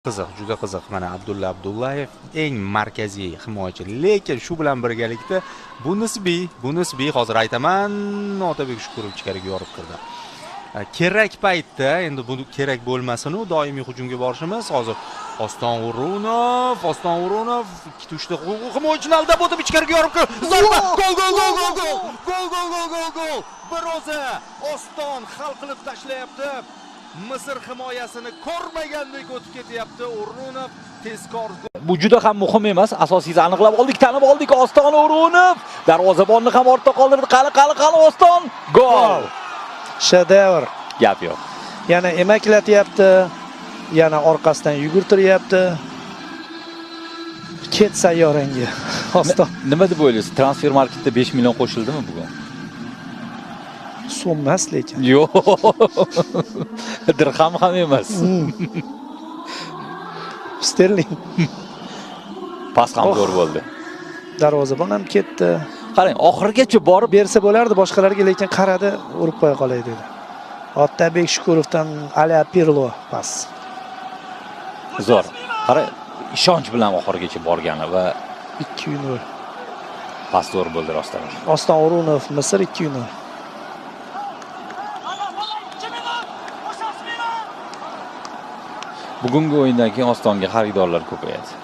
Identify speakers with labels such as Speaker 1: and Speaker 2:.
Speaker 1: Qiziq, juda qiziq. Mana Abdulla Abdullayev eng markaziy himoyachi, lekin shu bilan birgalikda bu nisbiy hozir aytaman, Otabek Shukurov ichkariga yorib kirdi. Kerak paytda, endi bu kerak bo'lmasin-u, doimiy hujumga borishimiz. Hozir Oston O'runov ikkita uchta himoyachini aldab o'tib ichkariga yorib kirdi. Zarba! Gol, gol, gol, gol, gol! Gol, gol, gol, gol, gol! Bir o'zi Oston hal qilib tashlayapti. Misr himoyasini ko'rmagandek o'tib ketyapti O'runov. Tezkor.
Speaker 2: Bu juda ham muhim emas. Asosiysi aniqlab oldik, tanib oldik. Oston O'runov darvozabonni ham ortda qoldirdi. Qani, qani, qani Oston. Gol.
Speaker 3: Shedevr.
Speaker 2: Gap yo'q.
Speaker 3: Yana emaklatyapti, yana orqasidan yugurtiryapti. Ket sayyorangga Oston.
Speaker 2: Nima deb o'ylaysiz? Transfer marketda 5 million qo'shildimi bugun?
Speaker 3: So'm emas lekin.
Speaker 2: Yo'q. Dirham ham emas.
Speaker 3: Sterling.
Speaker 2: Pas ham zo'r bo'ldi.
Speaker 3: Darvozabon ham ketdi.
Speaker 2: Qarang, oxirigacha borib
Speaker 3: bersa bo'lardi boshqalarga, lekin qaradi, urib qo'ya qolay dedi. Otabek Shukurovdan Ala Pirlo pas.
Speaker 2: Zo'r. Qarang, ishonch bilan oxirigacha borgani va
Speaker 3: 2-0.
Speaker 2: Pas zo'r bo'ldi rostdan.
Speaker 3: Oston O'runov, Misr 2-0.
Speaker 2: Bugungi o'yindan keyin Ostonga xaridorlar ko'payadi.